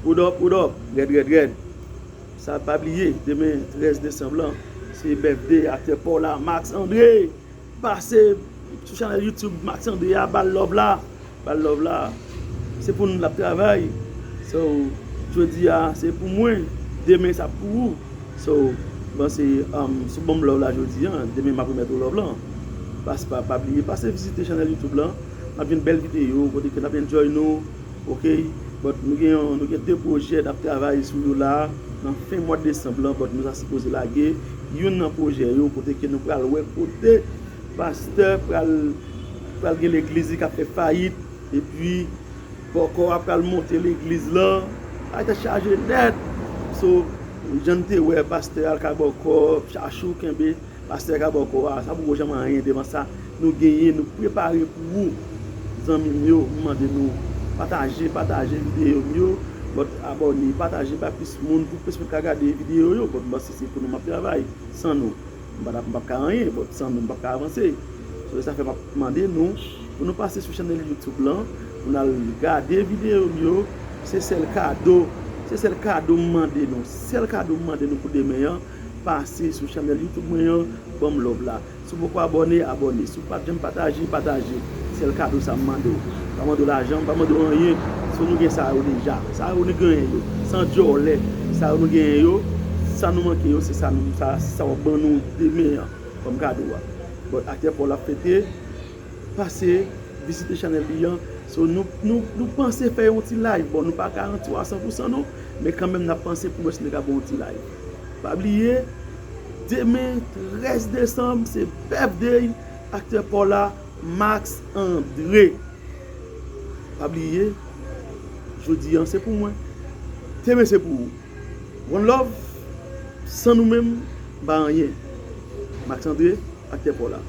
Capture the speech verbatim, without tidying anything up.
What up, what up? Rèd, rèd, rèd. Sa pa bliye, demen trèz desanm lan, se birthday aktè pa w la, Max André. Pase sou chanèl YouTube Max André a, ba l love la. Ba l love la. Se pou nou l ap travay. So, jodi a, se pou mwen. Demen, sa pou ou. So, m panse, um, si w ban m love la jodi a, demen m ap remèt ou love lan. Pas pa, pa bliye, pase vizite chanèl YouTube lan. N ap jwenn bèl videyo, kote ke n ap enjoy nou. Ok? But nou gen yon, nou gen de pwojè n ap travay sou yo la, nan fen mwa desanm lan, but nou ta sipoze lage youn nan pwojè yo, kote ke nou pral wè kote pastè pral, pral gen legliz li k ap fè fayit, epi bòkò a pral monte legliz lan, ay ta chaje nèt. So, jan n te wè pastè al ka bòkò, chachou kenbe, pastè ka bòkò a, sa poko janm anyen devan sa nou genyen, nou prepare pou ou. Zanmi m yo, m mande nou, pataje, pataje videyo m yo, but abòne, pataje bay plis moun pou plis moun ka gade videyo yo, but m panse se pou nou m ap travay, san nou, m pa t ap, m p ap ka anyen, but san nou, m p ap ka avanse. So, se sa fè m ap mande nou, pou nou pase sou chanèl YouTube lan, pou n al gade videyo m yo, se sèl kado, se sèl kado m mande nou, sèl kado m mande nou pou demen an, pase sou chanèl YouTube mwen an, ban m love la. Si w poko abòne, abòne. Si w pa t janm pataje, pataje. Sèl kado sa m mande w. M pa mande w lajan, m pa mande w anyen. So nou gen sa yo deja. Sa yo nou genyen yo. San djòlè. Sa yo nou genyen yo. Sa nou manke yo, se sa nou, sa, sa w ap ban nou demen an kòm kado a. But aktè pa w la ap fete, pase vizite chanèl li an. So, nou, nou, nou panse fè yon ti live. Bon, nou pa garanti w a san pou san non, men kanmenm n ap panse pou wè si nou ka fè yon ti live. Pa bliye, demen trèz desanm, se birthday aktè pa w la, Max André. Pa bliye, jodi an se pou mwen. Demen se pou ou. One love, san nou menm, m pa anyen. Max André, aktè pa w la.